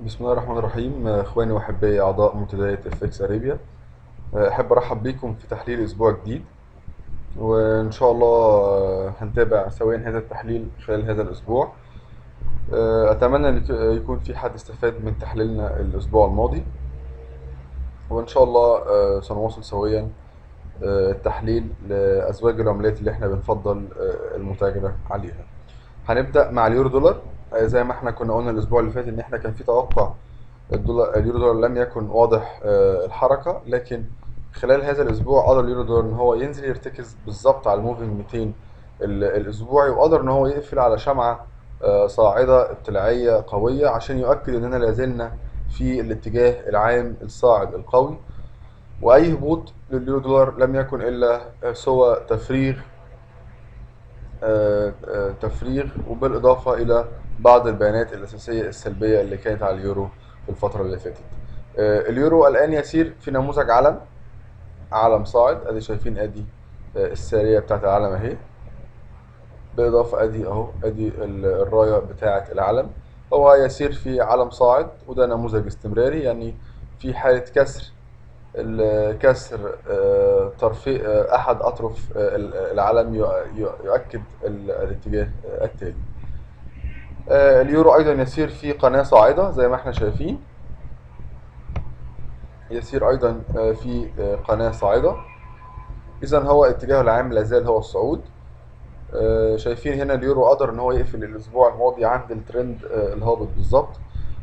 بسم الله الرحمن الرحيم. اخواني واحبائي اعضاء منتديات FX Arabia، احب ارحب بيكم في تحليل اسبوع جديد، وان شاء الله هنتابع سويا هذا التحليل خلال هذا الاسبوع. اتمنى ان يكون في حد استفاد من تحليلنا الاسبوع الماضي، وان شاء الله سنواصل سويا التحليل لازواج العملات اللي احنا بنفضل المتاجرة عليها. هنبدأ مع اليورو دولار. زي ما احنا كنا قلنا الاسبوع اللي فات ان احنا كان في توقع اليورو دولار لم يكن واضح الحركة، لكن خلال هذا الاسبوع قدر اليورو دولار ان هو ينزل يرتكز بالظبط على ال moving 200 الاسبوعي، وقدر ان هو يقفل على شمعة صاعدة ابتلاعية قوية عشان يؤكد اننا لازلنا في الاتجاه العام الصاعد القوي، واي هبوط لليورو دولار لم يكن الا سوى تفريغ، وبالاضافة الى بعض البيانات الاساسية السلبية اللي كانت على اليورو في الفترة اللي فاتت. اليورو الآن يسير في نموذج علم صاعد، ادي شايفين ادي السارية بتاعت العلم اهي، بالإضافة ادي اهو ادي الراية بتاعت العلم. هو يسير في علم صاعد، وده نموذج استمراري، يعني في حالة كسر طرفي أحد أطراف العلم يؤكد الاتجاه التالي. اليورو أيضا يسير في قناة صاعدة زي ما احنا شايفين، يسير أيضا في قناة صاعدة. إذا هو اتجاهه العام لا زال هو الصعود. شايفين هنا اليورو قدر إن هو يقفل الأسبوع الماضي عند الترند الهابط بالظبط،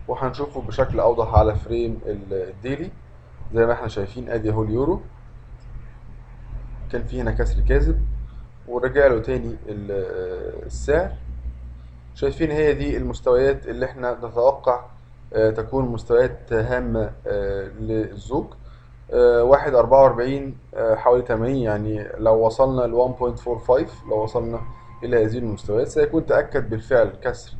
وهنشوفه بشكل أوضح على frame ال daily. زي ما احنا شايفين ادي اهو اليورو كان في هنا كسر كاذب ورجع له تاني السعر. شايفين هي دي المستويات اللي احنا نتوقع تكون مستويات هامة للزوج. 1.44، حوالي 80، يعني لو وصلنا ل 1.45، لو وصلنا إلى هذه المستويات سيكون تأكد بالفعل كسر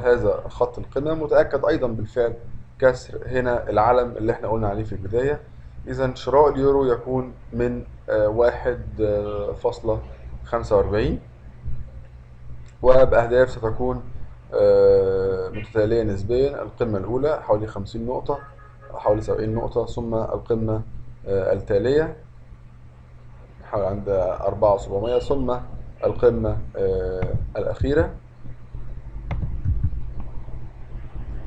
هذا خط القمم، وتأكد أيضا بالفعل كسر هنا العلم اللي احنا قلنا عليه في البداية. إذا شراء اليورو يكون من 1.45، وبأهداف ستكون متتالية نسبيا. القمة الأولى حوالي 50 نقطة، حوالي 70 نقطة، ثم القمة التالية حوالي عند 4700، ثم القمة الأخيرة.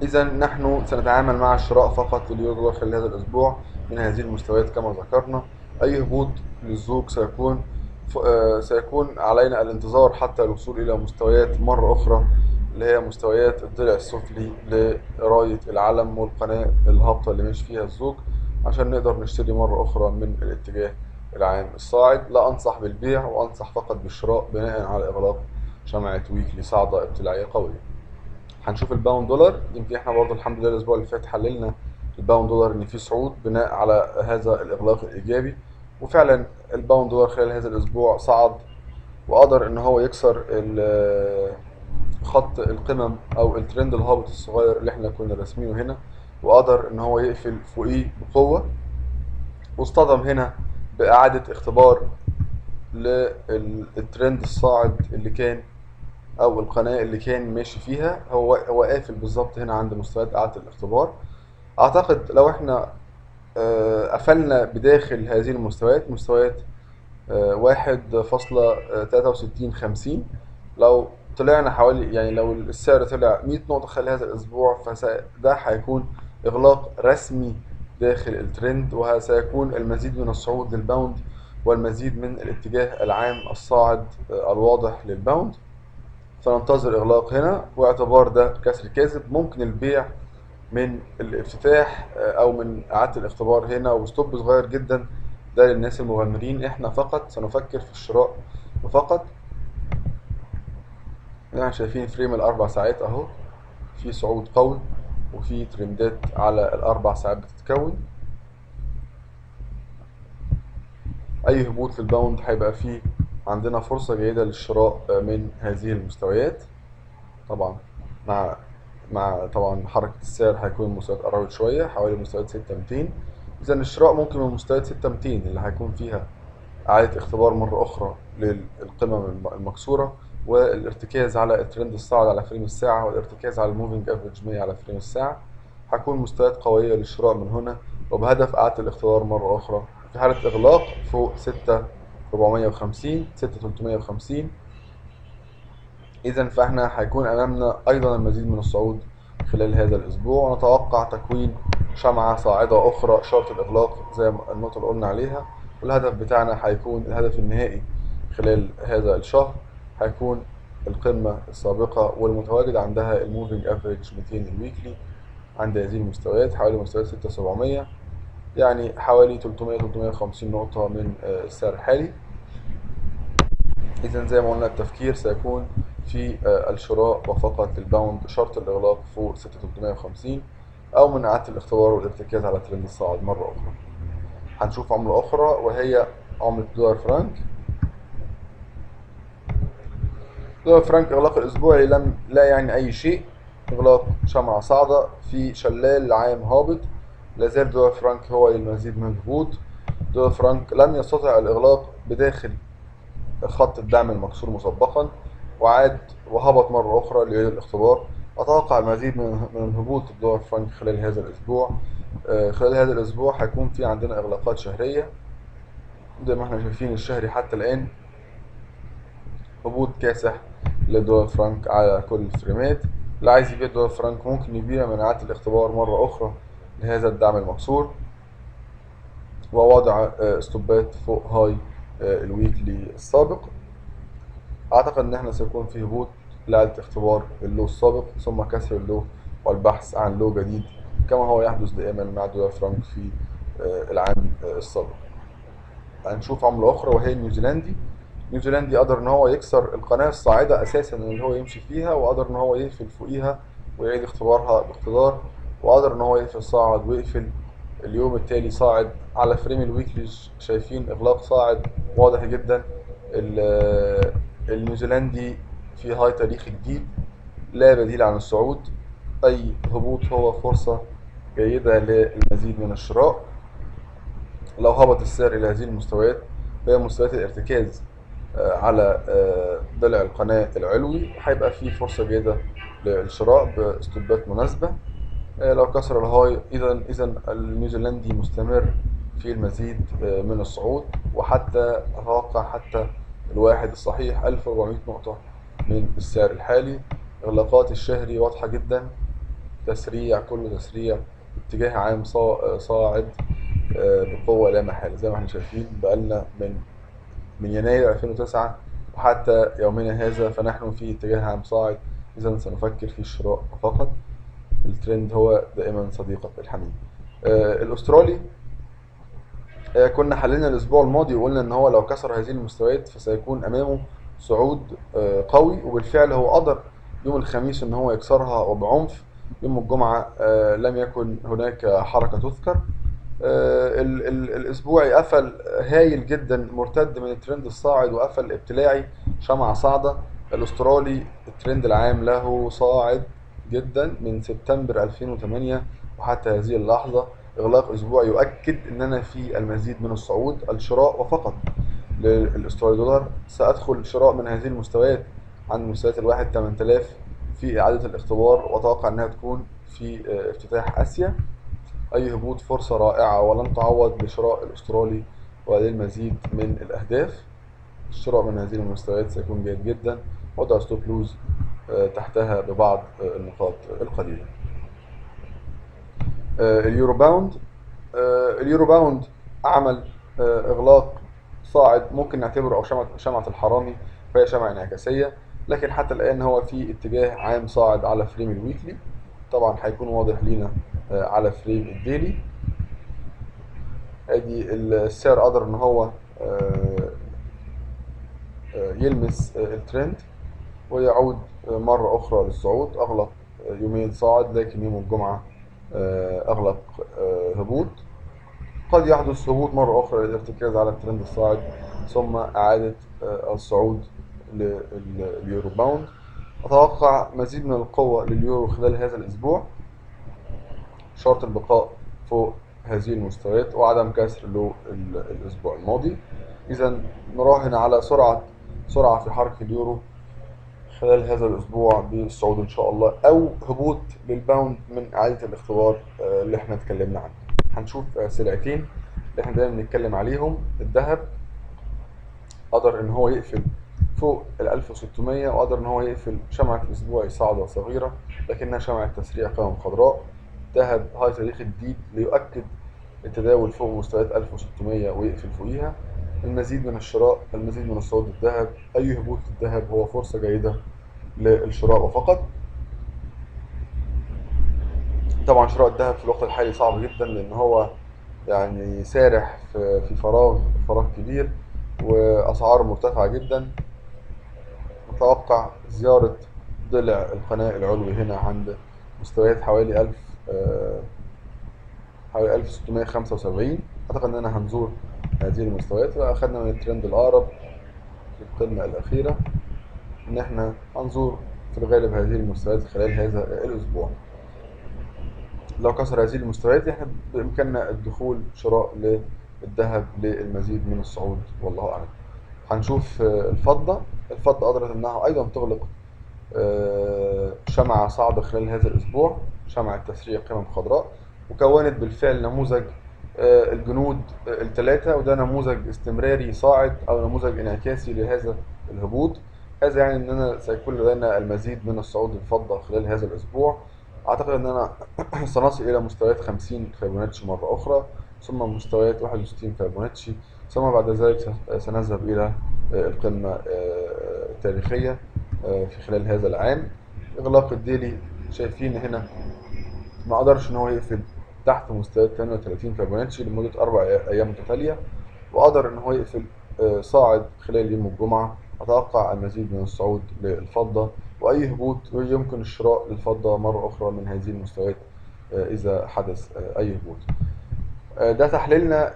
إذا نحن سنتعامل مع الشراء فقط لليورو دولار خلال هذا الأسبوع من هذه المستويات كما ذكرنا. أي هبوط للزوج سيكون علينا الانتظار حتى الوصول إلى مستويات مرة أخرى اللي هي مستويات الضلع السفلي لراية العلم والقناة الهابطة اللي ماشي فيها الزوج، عشان نقدر نشتري مرة أخرى من الاتجاه العام الصاعد. لا أنصح بالبيع وأنصح فقط بالشراء بناء على إغلاق شمعة weekly صاعدة ابتلاعية قوية. هنشوف ال pound دولار. يمكن احنا برضو الحمد لله الأسبوع اللي فات حللنا ال pound دولار إن في صعود بناء على هذا الإغلاق الإيجابي، وفعلا ال pound دولار خلال هذا الأسبوع صعد وقدر إن هو يكسر خط القمم أو الترند الهابط الصغير اللي احنا كنا راسمينه هنا، وقدر إن هو يقفل فوقيه بقوة، واصطدم هنا بإعادة اختبار للترند الصاعد اللي كان أو القناة اللي كان ماشي فيها. هو قافل بالظبط هنا عند مستويات إعادة الاختبار. أعتقد لو احنا قفلنا بداخل هذه المستويات، مستويات 1.6350، لو طلعنا حوالي، يعني لو السعر طلع 100 نقطة خلال هذا الأسبوع، فده هيكون إغلاق رسمي داخل الترند، وسيكون المزيد من الصعود لل pound والمزيد من الاتجاه العام الصاعد الواضح لل pound. سننتظر إغلاق هنا، واعتبار ده كسر كاذب. ممكن البيع من الافتتاح أو من إعادة الاختبار هنا، و stop صغير جدا ده للناس المغامرين. احنا فقط سنفكر في الشراء وفقط. احنا شايفين frame الأربع ساعات أهو في صعود قوي وفي ترندات على الأربع ساعات بتتكون. أي هبوط لل pound هيبقى فيه عندنا فرصة جيدة للشراء من هذه المستويات. طبعا مع طبعا حركة السعر هيكون المستويات قربت شوية حوالي مستويات 6200. إذا الشراء ممكن من مستويات 6200 اللي هيكون فيها إعادة اختبار مرة أخرى للقمم المكسورة، والارتكاز على الترند الصاعد على frame الساعة، والارتكاز على ال moving average 100 على frame الساعة، هتكون مستويات قوية للشراء من هنا، وبهدف إعادة الاختبار مرة أخرى في حالة إغلاق فوق 6450 6350. إذا فإحنا هيكون أمامنا أيضا المزيد من الصعود خلال هذا الأسبوع، ونتوقع تكوين شمعة صاعدة أخرى شرط الإغلاق زي ما النقطة اللي قلنا عليها. والهدف بتاعنا هيكون الهدف النهائي خلال هذا الشهر هيكون القمة السابقة والمتواجد عندها ال moving average 200 ال weekly عند هذه المستويات، حوالي مستويات 6700، يعني حوالي 300 350 نقطة من السعر الحالي. إذا زي ما قلنا التفكير سيكون في الشراء وفقط لل pound شرط الإغلاق فوق 6350 أو من إعادة الاختبار والارتكاز على ترند الصاعد مرة أخرى. هنشوف عملة أخرى وهي عملة دولار فرنك. دولار فرنك إغلاق الأسبوعي لا يعني أي شيء، إغلاق شمعة صاعدة في شلال عام هابط، لا زال دولار فرنك هو للمزيد من الهبوط. دولار فرنك لم يستطع الإغلاق بداخل خط الدعم المكسور مسبقا، وعاد وهبط مرة أخرى ليعيد الاختبار. أتوقع المزيد من الهبوط الدولار فرنك خلال هذا الأسبوع. خلال هذا الأسبوع هيكون في عندنا إغلاقات شهرية زي ما احنا شايفين الشهري حتى الآن هبوط كاسح لدولار فرنك على كل الفريمات. اللي عايز يبيع دولار فرنك ممكن يبيع من إعادة الاختبار مرة أخرى لهذا الدعم المكسور، ووضع ستوبات فوق high ال weekly السابق. أعتقد إن احنا سيكون في هبوط لإعادة اختبار ال low السابق ثم كسر ال low والبحث عن low جديد كما هو يحدث دائما مع دولار فرنك في العام السابق. هنشوف عملة أخرى وهي النيوزيلندي. النيوزيلندي قدر إن هو يكسر القناة الصاعدة أساسا اللي هو يمشي فيها، وقدر إن هو يقفل فوقيها ويعيد اختبارها باقتدار، وقدر إن هو يقفل صاعد ويقفل اليوم التالي صاعد على frame ال weekly. شايفين إغلاق صاعد واضح جدا. النيوزيلندي في high تاريخي جديد لا بديل عن الصعود، أي هبوط هو فرصة جيدة للمزيد من الشراء. لو هبط السعر إلى هذه المستويات وهي مستويات الارتكاز على ضلع القناة العلوي، هيبقى في فرصة جيدة للشراء بستوبات مناسبة. لو كسر ال high إذا النيوزيلندي مستمر في المزيد من الصعود، وحتى أتوقع حتى الواحد الصحيح 1400 نقطة من السعر الحالي. إغلاقات الشهري واضحة جدا، تسريع كله تسريع، اتجاه عام صاعد بقوة لا محالة زي ما احنا شايفين بقالنا من يناير 2009 وحتى يومنا هذا فنحن في اتجاه عام صاعد. إذا سنفكر في الشراء فقط، الترند هو دائما صديقك الحميم. الأسترالي كنا حللنا الأسبوع الماضي وقلنا إن هو لو كسر هذه المستويات فسيكون أمامه صعود قوي، وبالفعل هو قدر يوم الخميس إن هو يكسرها وبعنف. يوم الجمعة لم يكن هناك حركة تذكر. الأسبوعي قفل هايل جدا، مرتد من الترند الصاعد وقفل ابتلاعي شمعة صاعدة. الأسترالي الترند العام له صاعد جدا من سبتمبر 2008 وحتى هذه اللحظة. إغلاق أسبوع يؤكد إن أنا في المزيد من الصعود، الشراء وفقط للأسترالي دولار. سأدخل شراء من هذه المستويات عند مستويات الواحد 8000 في إعادة الاختبار، وأتوقع إنها تكون في افتتاح آسيا. أي هبوط فرصة رائعة ولن تعوض لشراء الأسترالي وللمزيد من الأهداف. الشراء من هذه المستويات سيكون جيد جدا، وضع stop loss تحتها ببعض النقاط القليلة. اليورو باوند، اليورو باوند عمل إغلاق صاعد ممكن نعتبره أو شمعة الحرامي، فهي شمعة انعكاسية، لكن حتى الآن هو في اتجاه عام صاعد على frame ال weekly. طبعا هيكون واضح لينا على frame ال daily. ادي السعر قدر ان هو يلمس الترند ويعود مرة أخرى للصعود. أغلق يومين صاعد، لكن يوم الجمعة أغلق هبوط. قد يحدث هبوط مرة أخرى للارتكاز على الترند الصاعد ثم إعادة الصعود لليورو باوند. أتوقع مزيد من القوة لليورو خلال هذا الأسبوع، شرط البقاء فوق هذه المستويات وعدم كسر low الأسبوع الماضي. إذا نراهن على سرعة في حركة اليورو خلال هذا الأسبوع بالصعود إن شاء الله، أو هبوط للباوند من إعادة الاختبار اللي احنا اتكلمنا عنه. هنشوف سلعتين اللي احنا دايما بنتكلم عليهم. الذهب قدر إن هو يقفل فوق ال 1600، وقدر إن هو يقفل شمعة الأسبوع صاعدة صغيرة لكنها شمعة تسريع قمم خضراء. ذهب هاي تاريخ جديد ليؤكد التداول فوق مستويات 1600 ويقفل فوقيها. المزيد من الشراء، المزيد من الصعود للذهب. أي هبوط للذهب هو فرصة جيدة للشراء وفقط. طبعا شراء الذهب في الوقت الحالي صعب جدا، لأن هو يعني سارح في فراغ كبير وأسعاره مرتفعة جدا. نتوقع زيارة ضلع القناة العلوي هنا عند مستويات حوالي 1000، حوالي 1675. أعتقد إننا هنزور هذه المستويات. أخذنا من الترند الأقرب للقمة الأخيرة إن إحنا هنزور في الغالب هذه المستويات خلال هذا الأسبوع. لو كسر هذه المستويات إحنا بإمكاننا الدخول شراء للذهب للمزيد من الصعود، والله أعلم. هنشوف الفضة. الفضة قدرت إنها أيضا تغلق شمعة صاعدة خلال هذا الأسبوع، شمعة تسريع قمم خضراء، وكونت بالفعل نموذج الجنود الثلاثة، وده نموذج استمراري صاعد أو نموذج انعكاسي لهذا الهبوط. هذا يعني أننا سيكون لدينا المزيد من الصعود للفضة خلال هذا الأسبوع. أعتقد أننا سنصل إلى مستويات 50 فيبوناتشي مرة أخرى، ثم مستويات 61 فيبوناتشي، ثم بعد ذلك سنذهب إلى القمة التاريخية في خلال هذا العام. إغلاق الديلي شايفين هنا ما قدرش إن هو يقفل تحت مستويات 38 فيبوناتشي لمدة 4 أيام متتالية، وقدر إن هو يقفل صاعد خلال يوم الجمعة. أتوقع المزيد من الصعود للفضة، وأي هبوط يمكن الشراء للفضة مرة أخرى من هذه المستويات إذا حدث أي هبوط. ده تحليلنا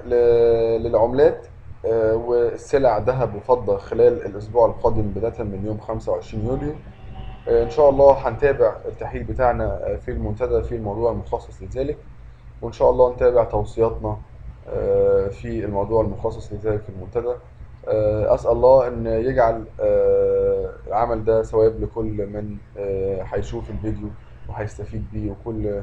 للعملات والسلع ذهب وفضة خلال الأسبوع القادم بداية من يوم 25 يوليو. إن شاء الله هنتابع التحليل بتاعنا في المنتدى في الموضوع المخصص لذلك، وإن شاء الله نتابع توصياتنا في الموضوع المخصص لذلك في المنتدى. أسأل الله أن يجعل العمل ده ثواب لكل من هيشوف الفيديو وهيستفيد بيه، وكل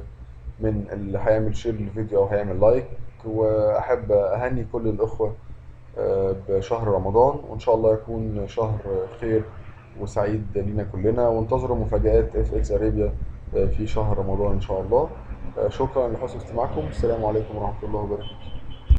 من اللي هيعمل share للفيديو أو هيعمل like. وأحب أهني كل الأخوة بشهر رمضان، وإن شاء الله يكون شهر خير وسعيد لينا كلنا، وانتظروا مفاجآت FX Arabia في شهر رمضان إن شاء الله. شكرا لحسن استماعكم، السلام عليكم ورحمة الله وبركاته.